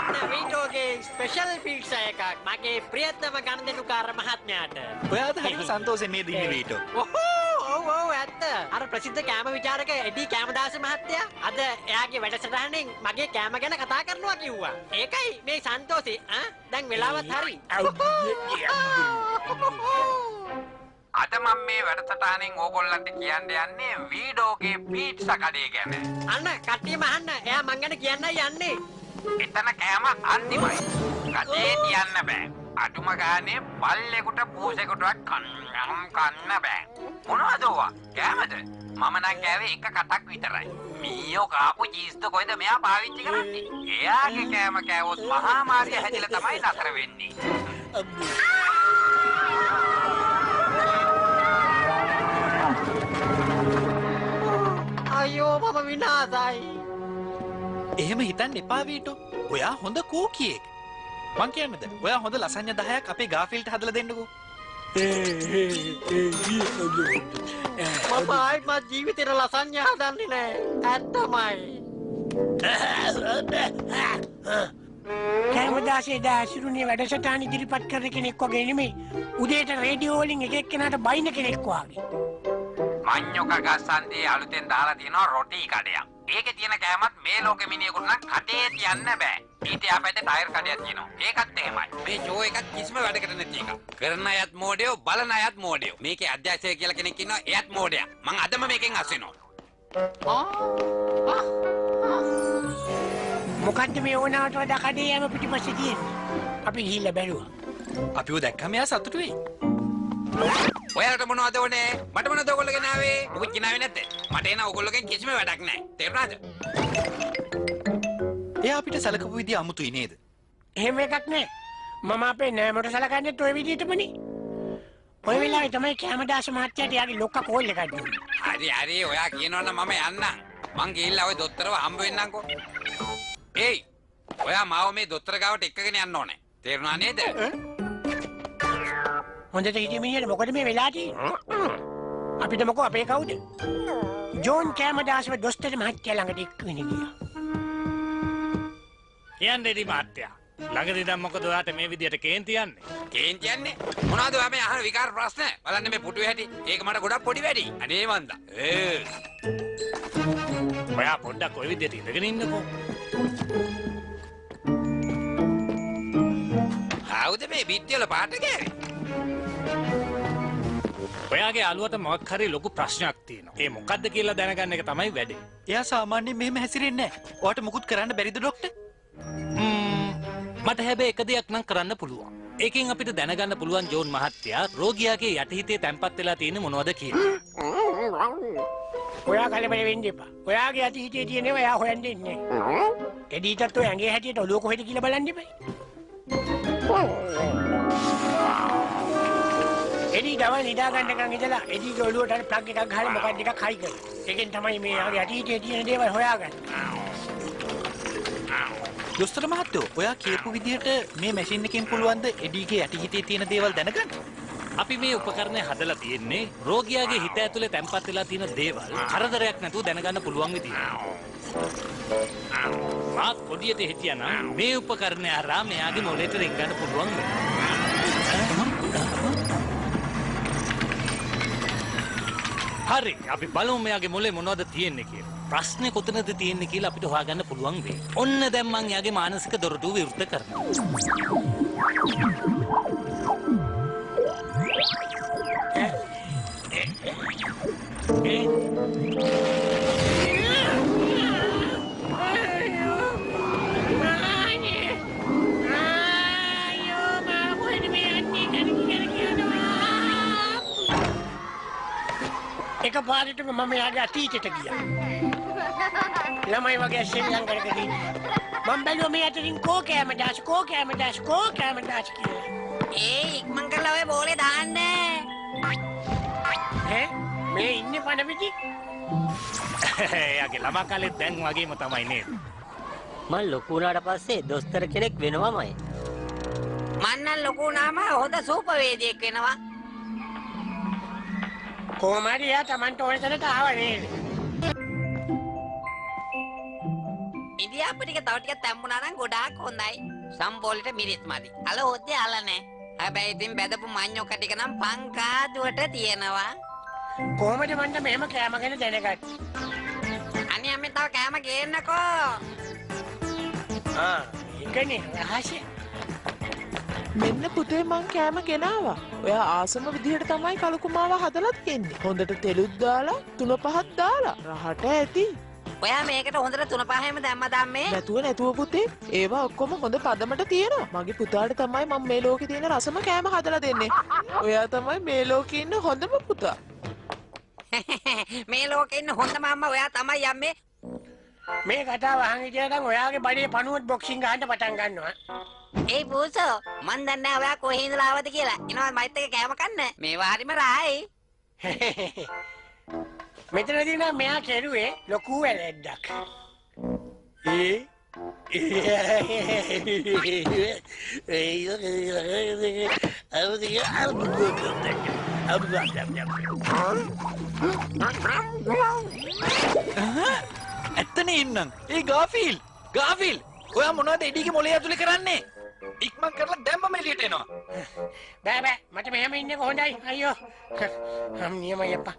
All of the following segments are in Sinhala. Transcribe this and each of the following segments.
ඔන්න වීටෝගේ ස්පෙෂල් පීට්සා එකක් මගේ ප්‍රියතම ගනුදෙනුකාර මහත්මයාට. ඔයාද හරිම සන්තෝෂෙන් නේද ඉන්නේ වීටෝ? ඔව් ඔව් ඇත්ත. අර ප්‍රසිද්ධ කෑම විචාරක එඩි කෑමදාස මහත්තයා අද එයාගේ වැඩසටහනෙන් මගේ කෑම ගැන කතා කරනවා කිව්වා. ඒකයි මේ සන්තෝෂේ. ආ දැන් වෙලාවත් හරි. අද මම මේ වැඩසටහනෙන් ඕගොල්ලන්ට කියන්න යන්නේ වීඩෝගේ පීට්සා කඩේ ගැන. අන්න කට්ටියම අහන්න. එයා මං ගැන කියන්නයි යන්නේ. එතන කෑම අන්තිමයි. කඩේ තියන්න බෑ. අඩුම ගානේ බල්ලෙකුට පූසෙකුටවත් කන්න බෑ. මොනවද ඕවා? කෑමද? මම නම් කෑවේ එක කටක් විතරයි. මීයෝ කාපු චීස්ද කොයිද මෙයා පාවිච්චි කරන්නේ? එයාගේ කෑම කෑවොත් මහා මාරිය හැදිලා තමයි නතර වෙන්නේ. අයියෝ මම විනාසයි. එහෙම හිතන්න එපා වීටෝ. ඔයා හොඳ කෝකියෙක්. මං කියන්නද? ඔයා හොඳ ලසඤ්ඤ 10ක් අපේ ගාෆිල්ට හදලා දෙන්නකෝ. මම ආයිමත් ජීවිතේට ලසඤ්ඤ හදන්නේ නෑ. ඇත්තමයි. කෑමදාසේ දාසිරුණේ වැඩසටහන ඉදිරිපත් කරන කෙනෙක් වගේ නෙමෙයි. උදේට රේඩියෝ වලින් එක එක්කෙනාට බයින කෙනෙක් වගේ. මඤ්ඤොක ගස්සන්දී අලුතෙන් දාලා තියෙනවා රොටි කඩයක්. ඒකේ තියෙන කෑමත් මේ ලෝකෙ මිනිහෙකුට නම් කටේ තියන්න බෑ. ඊට එහා පැත්තේ ටයර් කඩයක් තියෙනවා. ඒකත් එහෙමයි. මේ ෂෝ එකත් කිසිම වැඩකට නැති එකක්. කරන අයත් මෝඩයෝ, බලන අයත් මෝඩයෝ. මේකේ අධ්‍යක්ෂය කියලා කෙනෙක් ඉන්නවා. එයත් මෝඩයා. මං අදම මේකෙන් අස් වෙනවා. මොකද්ද මේ ඕනාවට වඩා කඩේ යෑම පිටිපස්සේ තියෙන්නේ? අපි ගිහිල්ලා බැලුවා. අපිව දැක්කම එයා සතුටු වෙයි. ඔයාලට මොනවද ඕනේ? මට මොනවද ඔයගොල්ලෝ ගෙනාවේ? මොකුත් ගෙනාවේ නැද්ද? මට එන ඔයගොල්ලෝගෙන් කිසිම වැඩක් නැහැ. තේරුණාද? එයා අපිට සැලකපු විදිය අමුතුයි නේද? එහෙම එකක් නෑ. මම අපේ නෑමට සැලකන්නේත් ඔය විදියටමනේ. ඔය වෙලාවේ තමයි කැමදාස මහත්තයාට එයාගේ ලොක්ක කෝල් එකක් දුන්නේ. හරි හරි ඔයා කියනවනම් මම යන්නම්. මං ගිහිල්ලා ඔය දොස්තරව හම්බ වෙන්නම්කෝ. ඒයි ඔයා මාව මේ දොස්තර ගාවට එක්කගෙන යන්න ඕනේ. තේරුණා නේද? හොඳට හිටිය මිනිහට මොකද මේ වෙලා තියෙන්නේ? අපිට මොකෝ අපේ කවුද? ජෝන් කැමදාසව දොස්තර මහත්තයා ළඟට එක්කගෙන ගියා. කියන්නේ ඉතින් මහත්තයා. ළඟදී දැන් මොකද ඔයාට මේ විදියට කේන්ති යන්නේ? කේන්ති යන්නේ? මොනවද ඔයා මේ අහන විකාර ප්‍රශ්න? බලන්න මේ පුටුවේ හැටි. ඒක මට ගොඩක් පොඩි වැඩි. අනේ මන්දා. ඒ. ඔයා පොඩ්ඩක් ඔය විදියට ඉඳගෙන ඉන්නකෝ. කවුද මේ බිත්ති වල පාට ගෑවේ? ඔයාගේ අලුවට මොකක් හරි ලොකු ප්‍රශ්නයක් තියෙනවා. ඒ මොකද්ද කියලා දැනගන්න එක තමයි වැඩේ. එයා සාමාන්‍යයෙන් මෙහෙම හැසිරෙන්නේ නැහැ. ඔයාට මොකුත් කරන්න බැරිද ඩොක්ටර්? මට හැබැයි එක දෙයක් නම් කරන්න පුළුවන්. ඒකෙන් අපිට දැනගන්න පුළුවන් ජෝන් මහත්තයා රෝගියාගේ යටිහිතේ තැම්පත් වෙලා තියෙන්නේ මොනවද කියලා. ඔයා කලබල වෙන්න එපා. ඔයාගේ යටිහිතේ තියෙන ඒවා එයා හොයන්න ඉන්නේ නැහැ. එඩීටත් ඔය ඇඟේ හැටියට ඔළුව කොහෙද කියලා බලන්න එපා. එඩී දවල් නිදා ගන්නකන් ඉඳලා එඩීගේ ඔළුවට අර ප්ලග් එකක් ගහලා මොකක්ද එකක් හයි කරනවා. ඒකෙන් තමයි මේ යාගේ අතීතයේ තියෙන දේවල් හොයාගන්නේ. දොස්තර මහත්තයෝ, ඔයා කියපු විදිහට මේ මැෂින් එකෙන් පුළුවන් ද එඩීගේ යටිහිතේ තියෙන දේවල් දැනගන්න? අපි මේ උපකරණය හදලා තියෙන්නේ රෝගියාගේ හිත ඇතුලේ තැම්පත් වෙලා තියෙන දේවල් කරදරයක් නැතුව දැනගන්න පුළුවන් විදිහට. මාත් පොඩියට හිටියානම් මේ උපකරණය හරහා මෙයාගේ මොලේට රිංගන්න පුළුවන් වෙනවා. හරි, අපි බලමු මෙයාගේ මොලේ මොනවද තියෙන්නේ කියලා. ප්‍රශ්නේ කොතනද තියෙන්නේ කියලා අපිට හොයාගන්න පුළුවන් වෙයි. ඔන්න දැන් මං එයාගේ මානසික දොරටුව විවෘත කරනවා. එකපාරටම මම යාගේ අතීතෙට ගියා. ළමයි වගේ සෙල්ලම් කර කර ඉන්නේ. මම බැලුවා මේ අතරින් කෝ කෑමදාස් කෝ කෑමදාස් කෝ කෑමදාස් කියලා. ඒ ඉක්මන් කරලා ඔය බෝලේ දාන්න. ඈ මේ ඉන්නේ පණ පිටි. එයාගේ ළමා කාලෙත් දැන් වගේම තමයි නේද? මං ලොකු වුණාට පස්සේ දොස්තර කෙනෙක් වෙනවමයි. මං නම් ලොකු වුණාම හොඳ සූපවේදියෙක් වෙනවා. කොහොම හරි එයා Tamanට ඕන තැනට ආවා නේද? ඉන්දියාවේ අප ටික තව ටිකක් තැම්බුණා නම් ගොඩාක් හොඳයි. සම්බෝලෙට මිරිස් මදි. අල හොද්දේ අල නෑ. හැබැයි ඉතින් බැදපු මඤ්ඤොක්ක ටික නම් පංකාදුවට තියෙනවා. කොහොමද මන්ද මෙහෙම කෑම ගැන දැනගත්තේ? අනේ අම්මේ තව කෑම ගේන්නකෝ. ආ ඒකනේ රහස. මෙන්න පුතේ මං කෑම ගෙනාවා. ඔයා ආසම විදිහට තමයි කලුකුමාව හදලා තියෙන්නේ. හොඳට තෙලුත් දාලා තුන පහක් දාලා රහට ඇති. ඔයා මේකට හොඳට තුන පහෙම දැම්මද අම්මේ? නැතුව නැතුව පුතේ ඒවා ඔක්කොම හොඳ පදමට තියෙනවා. මගේ පුතාට තමයි මම මේ ලෝකේ තියෙන රසම කෑම හදලා දෙන්නේ. ඔයා තමයි මේ ලෝකේ ඉන්න හොඳම පුතා. මේ ලෝකේ ඉන්න හොඳම අම්මා ඔයා තමයි අම්මේ. මේ කතාව අහන් හිටියා නම් ඔයාගේ බඩේ පණුවත් බොක්සිං ගහන්න පටන් ගන්නවා. ඒ පූසෝ මන් දන්නේ නැහැ ඔයා කොහේ ඉඳලා ආවද කියලා. එනවා මයිත් එක්ක කෑම කන්න. මේවා හරිම රායි. මෙතනදී නම් මෙයා කෙරුවේ ලොකු වැරැද්දක්. ඒ ඇත්තනේ ඉන්නම්. ඒ ගාෆිල් ගාෆිල් ඔයා මොනවද එඩිගේ මොලේ ඇතුලේ කරන්නේ? ඉක්මන් කරලා දැම්මම එළියට එනවා. බෑ බෑ මට මෙහෙම ඉන්න එක හොඳයි. අයියෝ. හම් නියමයි අප්පා.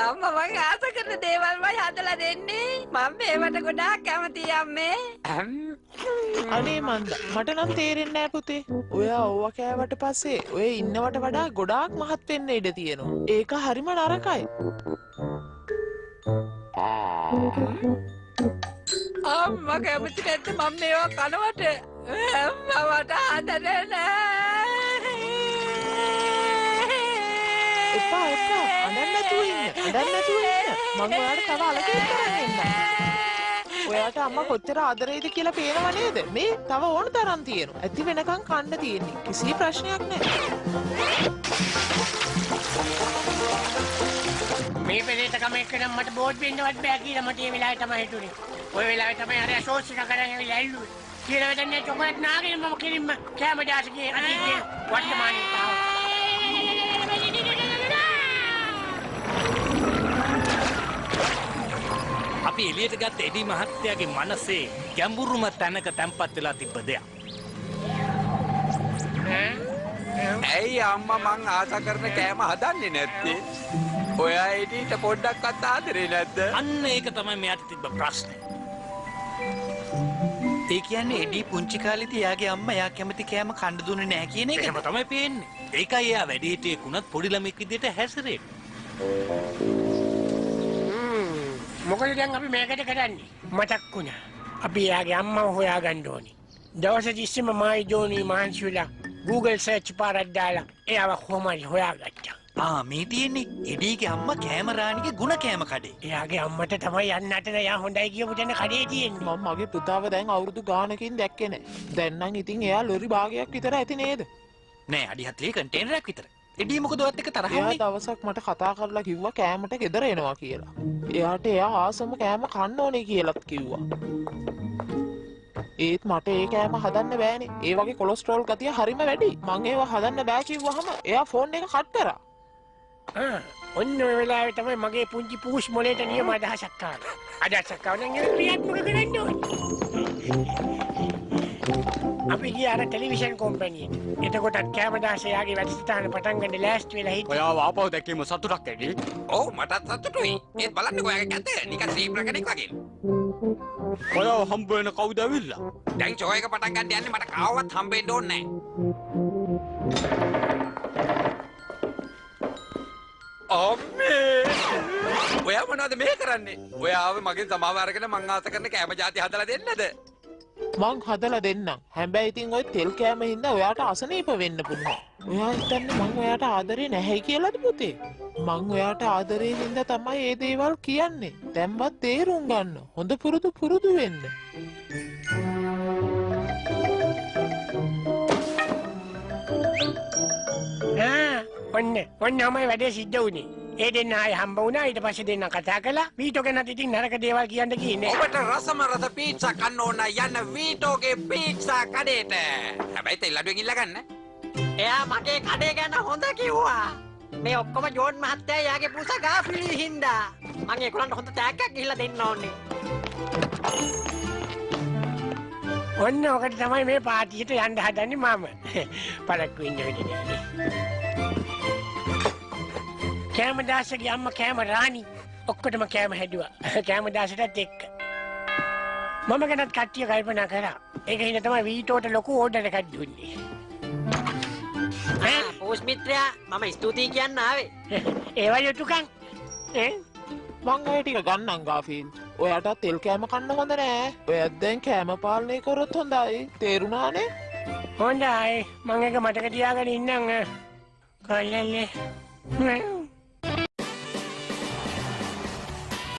අම්මා මං ආස කරන දේවල්මයි හදලා දෙන්නේ. මම මේවට ගොඩාක් කැමතියි අම්මේ. අනේ මන්ද මට නම් තේරෙන්නේ නෑ පුතේ. ඔයා ඕවා කෑවට පස්සේ ඔය ඉන්නවට වඩා ගොඩාක් මහත් වෙන්න ඉඩ තියෙනවා. ඒක හරිම නරකයි. අම්මා කැමති නැද්ද මම මේවා කනවට? අම්මා මට ආදරේ නෑ. එපා එපා අඬන්න නැතුව ඉන්න. අඬන්න නැතුව ඉන්න. මං ඔයාට තව අලකෙක් කරන් එන්නම්. ඔයාට අම්මා කොච්චර ආදරේද කියලා පේනව නේද? මේ තව ඕන තරම් තියෙනවා. ඇති වෙනකන් කන්න තියෙන්නේ. කිසි ප්‍රශ්නයක් නෑ. මේ පෙරේතකම එක්ක නම් මට බෝඩ් වෙන්නවත් බෑ කියලා මට ඒ වෙලාවේ තමයි හිතුනේ. ඔය වෙලාවේ තමයි අර සෝස් එක කරන් ඇවිල්ලා ඇල්ලුවේ. කියලා වැඩක් නෑ චොකලට් නාගෙන මම කෙලින්ම කෑම දාසකේ අතීතයේ වර්තමානයේ ආවා. අපි එළියට ගත්ත එඩි මහත්තයාගේ මනසේ ගැඹුරුම තැනක තැම්පත් වෙලා තිබ්බ දෙයක්. ඇයි අම්මා මං ආස කරන කෑම හදන්නේ නැත්තේ? ඔයා එඩිට පොඩ්ඩක්වත් ආදරේ නැද්ද? අන්න ඒක තමයි මෙයාට තිබ්බ ප්‍රශ්නේ. ඒ කියන්නේ එඩි පුංචි කාලේදී එයාගේ අම්මා එයා කැමති කෑම කන්න දුන්නේ නැහැ කියන එකද? එහෙම තමයි පේන්නේ. ඒකයි එයා වැඩිහිටියෙක් වුණත් පොඩි ළමෙක් විදියට හැසිරෙන්නේ. මොකද දැන් අපි මේකට කරන්නේ? මතක් වුණා. අපි එයාගේ අම්මව හොයාගන්න ඕනි. දවස් තිස්සෙම මායි ජෝනි මහන්සි වෙලා Google search පාරක් දාලා එයාව කොහොම හරි හොයාගත්තා. ආ මේ තියෙන්නේ එඩීගේ අම්මා කෑම රාණිගේ ගුණ කෑම කඩේ. එයාගේ අම්මට තමයි යන්න අතන එයා හොඳයි කියපු තැන කඩේ තියෙන්නේ. මම මගේ පුතාව දැන් අවුරුදු ගානකින් දැක්කේ නෑ. දැන් නම් ඉතින් එයා ලොරි භාගයක් විතර ඇති නේද? නෑ අඩි 40 කන්ටේනරයක් විතර. එඩී මොකද ඔයත් එක්ක තරහ එයා වුනේ? දවසක් මට කතා කරලා කිව්වා කෑමට ගෙදර එනවා කියලා. එයාට එයා ආසම කෑම කන්න ඕනේ කියලාත් කිව්වා. ඒත් මට ඒ කෑම හදන්න බෑනේ. ඒ වගේ කොලෙස්ටරෝල් ගතිය හරිම වැඩි. මං ඒවා හදන්න බෑ කිව්වහම එයා ෆෝන් එක කට් කරා. ආ ඔන්න ඔය වෙලාවේ තමයි මගේ පුංචි පූස් මොලේට නියම අදහසක් ආවේ. අදහසක් ආව නම් ඒක ක්‍රියාත්මක කරන්න ඕනේ. අපි ගියා අර ටෙලිවිෂන් කම්පැනියට. එතකොටත් කෑමදාස එයාගේ වැඩසටහන පටන් ගන්න ලෑස්ති වෙලා හිටියා. ඔයාව ආපහු දැකීම සතුටක් ඇඩි. ඔව් මටත් සතුටුයි. ඒත් බලන්නකෝ ඔයාගේ කැත නිකන් සීබ්‍රා කෙනෙක් වගේ. ඔයාව හම්බ වෙන කවුද ඇවිල්ලා? දැන් ෂෝ එක පටන් ගන්න යන්නේ මට කාවවත් හම්බෙන්න ඕනේ නෑ. අම්මේ ඔයා මොනවද මේ කරන්නේ? ඔයා ආවේ මගෙන් සමාව අරගෙන මං ආස කරන කෑම ජාති හදලා දෙන්නද? මං හදලා දෙන්නම්. හැබැයි ඉතින් ඔය තෙල් කෑම හින්දා ඔයාට අසනීප වෙන්න පුළුවන්. ඔයා හිතන්නේ මං ඔයාට ආදරේ නැහැ කියලාද පුතේ? මං ඔයාට ආදරේ හින්දා තමයි මේ දේවල් කියන්නේ. දැන්වත් තේරුම් ගන්න. හොඳ පුරුදු පුරුදු වෙන්න. ආ ඔන්න ඔන්න තමයි වැඩේ සිද්ධ වුණේ. ඒ දෙන්න ආයෙ හම්බ වුණා. ඊට පස්සේ දෙන්න කතා කළා. වීටෝ ගැනත් ඉතින් නරක දේවල් කියන්න ගියේ නෑ. ඔබට රසම රස පීට්සා කන්න ඕන යන්න වීටෝගේ පීට්සා කඩේට. හැබැයි තෙල් අඩුවෙන් ඉල්ල ගන්න. එයා මගේ කඩේ ගැන හොඳ කිව්වා. මේ ඔක්කොම ජෝන් මහත්තයා යාගේ පූසා ගාෆිල්ඩ් හින්දා. මං ඒගොල්ලන්ට හොඳ තෑග්ගක් ගිහිල්ලා දෙන්න ඕනේ. ඔන්න ඔකට තමයි මේ පාටියට යන්න හදන්නේ මම. පරක්කු වෙන්න වෙන්නේ නෑනේ. කෑමදාසගේ අම්මා කෑම රාණි ඔක්කොටම කෑම හැදුවා. කෑමදාසටත් එක්ක. මම ගැනත් කට්ටිය කල්පනා කරා. ඒක හින්දා තමයි වීටෝට ලොකු ඕඩර් එකක් දුන්නේ. පූස් මිත්‍රයා මම ස්තුතියි කියන්න ආවේ. ඒවා යුතුයකම්. ඈ මං ඔය ටික ගන්නම් ගාෆිල්ඩ්. ඔයාටත් තෙල් කෑම කන්න හොඳ නෑ. ඔයත් දැන් කෑම පාලනය කරොත් හොඳයි. තේරුණානේ? හොඳයි. මං ඒක මතක තියාගෙන ඉන්නම්. කොල්ලල්ලේ.